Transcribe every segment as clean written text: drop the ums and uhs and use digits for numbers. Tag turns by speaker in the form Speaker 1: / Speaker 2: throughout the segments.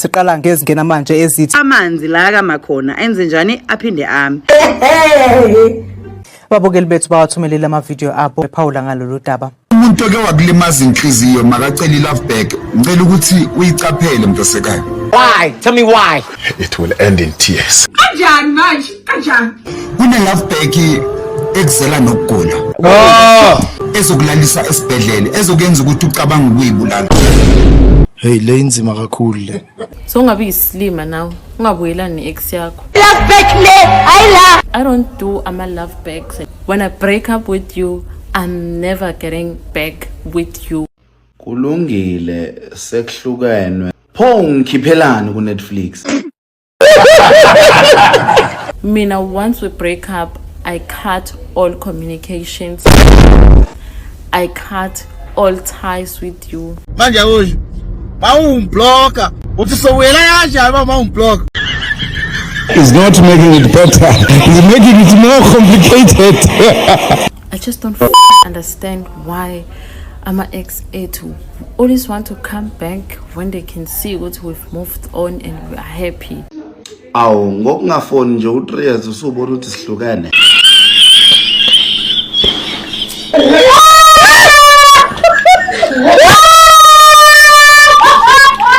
Speaker 1: Siqala ngezingena manje ezithi
Speaker 2: amanzi la kamakhona enze njani aphinde ame.
Speaker 1: Ababukeli bethu bawathumelela ama-video abo bephawula ngalolu daba.
Speaker 3: Umuntu oke wakulimaza inhliziyo makacela i-love back. Ngicela ukuthi uyicaphele mntasekhaya.
Speaker 4: Why? Tell me why.
Speaker 5: It will end in tears.
Speaker 2: Kanjani manje? Kanjani?
Speaker 3: Kune-love back ekuzela nokugula. Ezokulalisa esibhedlela, ezokuyenza ukuthi ucabange ukuyibulala.
Speaker 5: Hey, le inzima kakhulu le.
Speaker 6: So ungabi islima now. Ungabuyelani ne-ex yakho.
Speaker 7: Love back le.
Speaker 6: I don't do ama-love backs. When I break up with you, I'm never getting back with you.
Speaker 8: Kulungile sekuhlukenwe. Pho ngikhiphelana ku Netflix.
Speaker 6: Mina, once we break up, I cut all communications. I cut all ties with you.
Speaker 4: Manje hoje. Mawumblocker. Uthi sowela kanjani mawumblocker?
Speaker 5: It's not making it better. It's making it more complicated.
Speaker 6: I just don't understand why ama-ex ethu always want to come back when they can see what we've moved on and we are happy.
Speaker 8: Awu ngokungafoni nje u3 years usubona ukuthi sihlukane.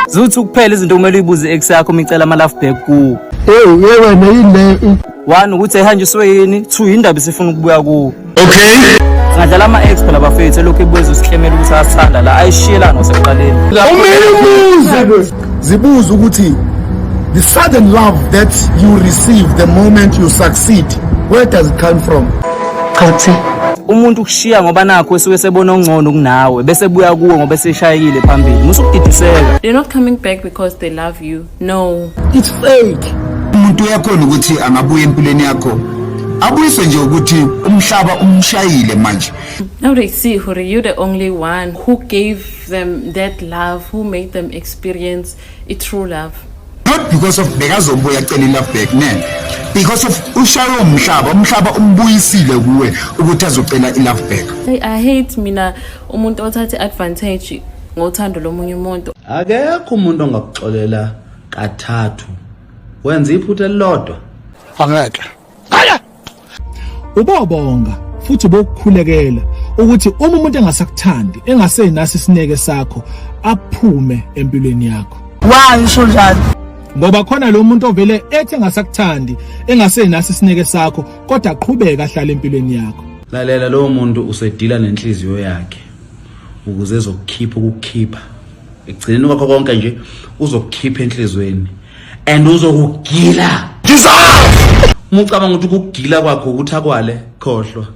Speaker 1: Zuthi kuphela izinto kumele uyibuze ex yakho micela ama-love back kuwo.
Speaker 5: Wena yini?
Speaker 1: 1 ukuthi ehanjiswe yini, 2 indaba sifuna ukubuya kuwo.
Speaker 5: Okay.
Speaker 1: Singadlala ama-ex phela bafethu lokho ebuza usiklemela ukuthi asithanda la ayishiyelana wasekuqaleni.
Speaker 3: Zibuza ukuthi the sudden love that you receive the moment you succeed, where does it come from?
Speaker 1: Umuntu kushiya ngoba nakho esuke sebona ongcono kunawe bese buya kuwo ngoba eseshayile phambili. Musukudidiseka.
Speaker 6: They're not coming back because they love you. No.
Speaker 3: It's fake. Umuntu uyakhona ukuthi angabuya empilweni yakho. Abuyiswe nje ukuthi umhlaba umshayile manje.
Speaker 6: Now they see, Hore, you're the only one who gave them that love, who made them experience a true love.
Speaker 3: Not because of bekazobuya cela i-love back ne. Because of ushayo umhlaba umbuyisile kuwe ukuthi azocela i-love back.
Speaker 6: I hate mina umuntu othathe advantage ngothando lomunye umuntu.
Speaker 8: Akekho umuntu ongakuxolela kathathu. Wenza iphutha elilodwa.
Speaker 5: Angeke.
Speaker 9: Ubabonga futhi bokukhulekela ukuthi uma umuntu engasakuthandi engasenasi isineke sakho aphume empilweni yakho.
Speaker 2: Why usho njalo?
Speaker 9: Ngoba khona lo muntu ovele ethi engasakuthandi engasenasi isineke sakho kodwa aqhubeka ahlala empilweni yakho.
Speaker 8: Lalela lo muntu usedila nenhliziyo yakhe ukuze ezokukhipha ukukhipha. Ekugcineni kwakho konke nje uzokukhipha enhlizweni and uzokugila. Mucabanga ukuthi ukugila kwakho ukuthi akwale khohlwa.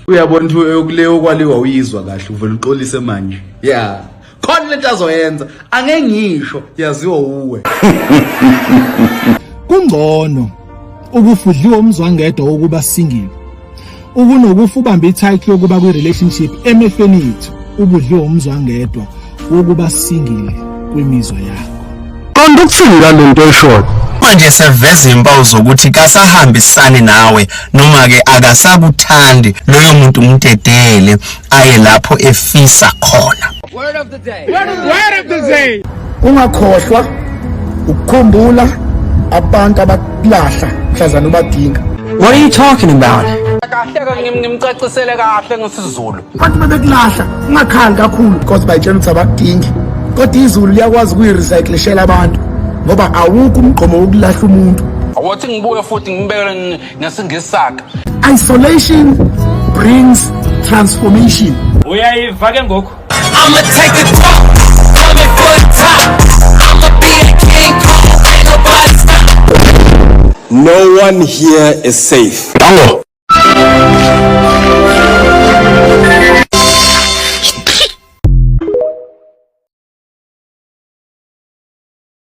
Speaker 8: Uyabona ukuthi eyokuleyo kwaliwa uyizwa kahle uvela uxolise manje. Yeah. Khona lento azoyenza angeke ngisho yaziwa uwe.
Speaker 9: Kungcono ukufudliwa umzwangedwa wokuba single. Ukunokufa ubamba ititle yokuba kwi relationship emehlweni ethu ubudliwa umzwangedwa wokuba single kwimizwa yakho.
Speaker 5: Qonda ukuthini ngalento eshona?
Speaker 4: Manje seveza impawu zokuthi kasahambisani nawe noma ke akasakuthandi loyo muntu umtedele aye lapho efisa khona.
Speaker 7: Word of the day.
Speaker 3: Ungakhohlwa ukukhumbula abantu abakulahla mhlazana ubadinga.
Speaker 4: What are you talking about?
Speaker 7: Ngimcacisele kahle ngesizulu.
Speaker 3: Abantu bebekulahla ungakhali kakhulu because bayitshela ukuthi abakudingi. Kodwa izulu liyakwazi ukuyirecycleshela abantu ngoba awukho umgqomo wokulahla umuntu.
Speaker 7: Awathi ngibuye futhi ngibekele ngesingisaka.
Speaker 3: Isolation brings transformation.
Speaker 7: Uyayiva ke ngokho.
Speaker 4: I'ma take it top, coming for the top. I'ma be a king, ain't nobody stop.
Speaker 5: No one here is safe.